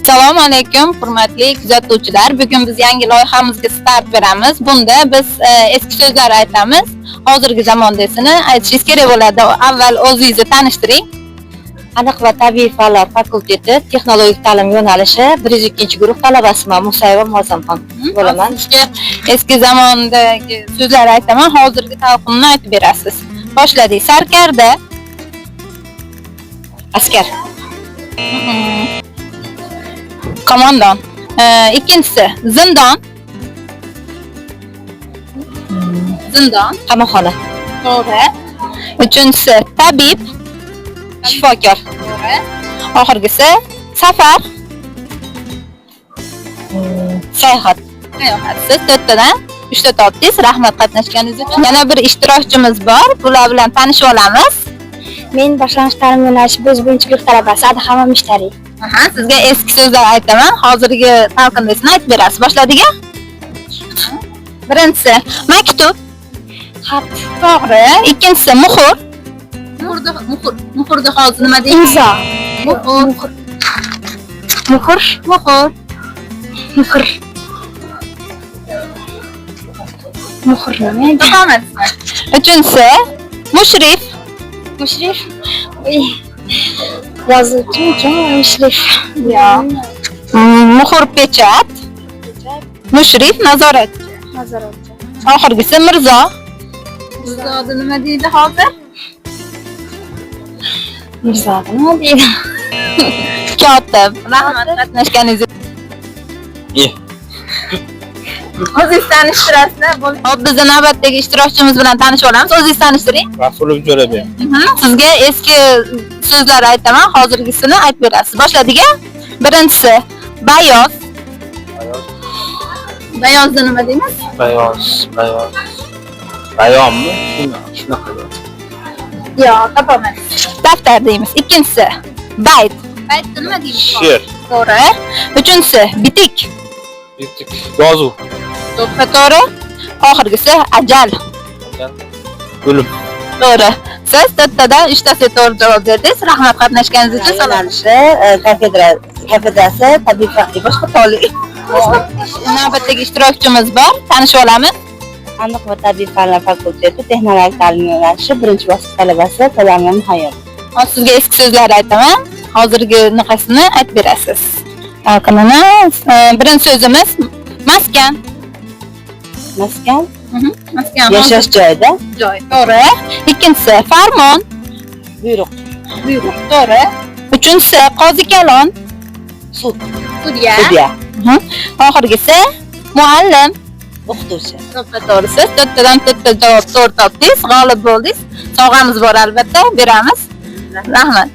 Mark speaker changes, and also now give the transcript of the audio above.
Speaker 1: Assalomu alaykum, hurmatli kuzatuvchilar. Bugun biz yangi loyihamizga start beramiz. Bunda biz eski so'zlar aytamiz. Hozirgi zamondasini aytishingiz kerak bo'ladi. Avval o'zingizni tanishtiring.
Speaker 2: Aniq va tabiiy fanlar fakulteti texnologik ta'lim yo'nalishi 102-guruh talabasiman, Musayeva Muazzamxon bo'laman.
Speaker 1: Sizga eski zamondagi so'zlar aytaman, hozirgi talqinni aytib berasiz. Boshladik. Sarkarda,
Speaker 2: Askar,
Speaker 1: qo'mondon. Ikkinchisi zindon. Zindon.
Speaker 2: Qamoqxona,
Speaker 1: To'g'ri. Uchinchisi tabib.
Speaker 2: Shifokor,
Speaker 1: To'g'ri. Oxirgisi safar.
Speaker 2: Sayohat.
Speaker 1: Sayohat. Siz to'rttadan uchta topdingiz. Rahmat qatnashganingiz uchun. Yana bir ishtirokchimiz bor. Bular bilan tanishib olamiz.
Speaker 3: Men boshlang'ich ta'lim yo'nalishi 101-guruh talabasi Adhama Mushtariy.
Speaker 1: Aha, sizga eski so'zlar aytaman. Hozirgi talqindasini aytib berasiz. Boshladik-a? Birinchisi maktub.
Speaker 3: Xat,
Speaker 1: To'g'ri. Ikkinchisi muhr. Muhrni muhr. Muhrni hozir nima deymiz?
Speaker 3: Imzo,
Speaker 1: Muhr.
Speaker 3: Muhr,
Speaker 1: Muhr.
Speaker 3: Muhr. Muhr nima edi?
Speaker 1: Topolmaysizmi? Uchinchisi mushrif.
Speaker 3: Mushrif. Uy. Yozuvchi kim? Mushrif.
Speaker 1: Yo'q. Muhr pechat. Mushrif nazoratchi.
Speaker 3: Nazoratchi.
Speaker 1: Oxirgisi Mirzo. Mirzoni nima deydi hozir?
Speaker 3: Mirzo nima deydi?
Speaker 1: Kotib. Rahmat qatnashganingiz uchun.
Speaker 4: İyi.
Speaker 1: O'zingiz tanishtirasizlar. Hop, biz navbatdagi ishtirokchimiz bilan tanishib olamiz. O'zingiz tanishtiring.
Speaker 4: Rasulov Jo'rabek.
Speaker 1: Sizga eski so'zlar aytaman, hozirgisini aytib berasiz. Boshladik-a? Birinchisi bayoz.
Speaker 4: Bayoz.
Speaker 1: Bayozni nima deymiz?
Speaker 4: Bayoz, bayoz. Bayonmi? Shunaqa.
Speaker 1: Yo'q, topolmadim. Daftar deymiz. Ikkinchisi bayt. Baytni nima deymiz?
Speaker 4: She'r.
Speaker 1: To'g'ri. Uchinchisi bitik.
Speaker 4: Bitik. Yozuv.
Speaker 1: To'ppa to'g'ri. Oxirgisi ajal.
Speaker 4: O'lim.
Speaker 1: To'g'ri. Siz to'rttadan uchtasiga to'g'ri javob berdingiz. Rahmat qatnashganingiz uchun. Salom.
Speaker 2: Yo'nalishi kafedrasi tabiiy boshqa toli.
Speaker 1: Navbatdagi ishtirokchimiz bor. Tanishib olamiz.
Speaker 2: Aniq va tabiiy fanlar fakulteti texnologik ta'lim yo'nalishi birinchi bosqich talabasi Salamon Hayot.
Speaker 1: Hozir sizga eski so'zlar aytaman. Hozirgi bunaqasini aytib berasiz. Talqinini. Birinchi so'zimiz maskan.
Speaker 2: Maskan
Speaker 1: Maskan
Speaker 2: yashash joyida
Speaker 1: joy. To'g'ri. Ikkinchisi farmon.
Speaker 2: Buyruq,
Speaker 1: Buyruq. To'g'ri. Uchinchisi qozi kalon.
Speaker 2: Sud,
Speaker 1: Sudya.
Speaker 2: Sudya,
Speaker 1: Oxirgisi muallim.
Speaker 2: O'qituvchi.
Speaker 1: To'ppa to'g'ri. Siz to'rttadan to'rtta javob to'g'ri topdingiz, g'olib bo'ldingiz. Sovg'amiz bor albatta, beramiz. Rahmat.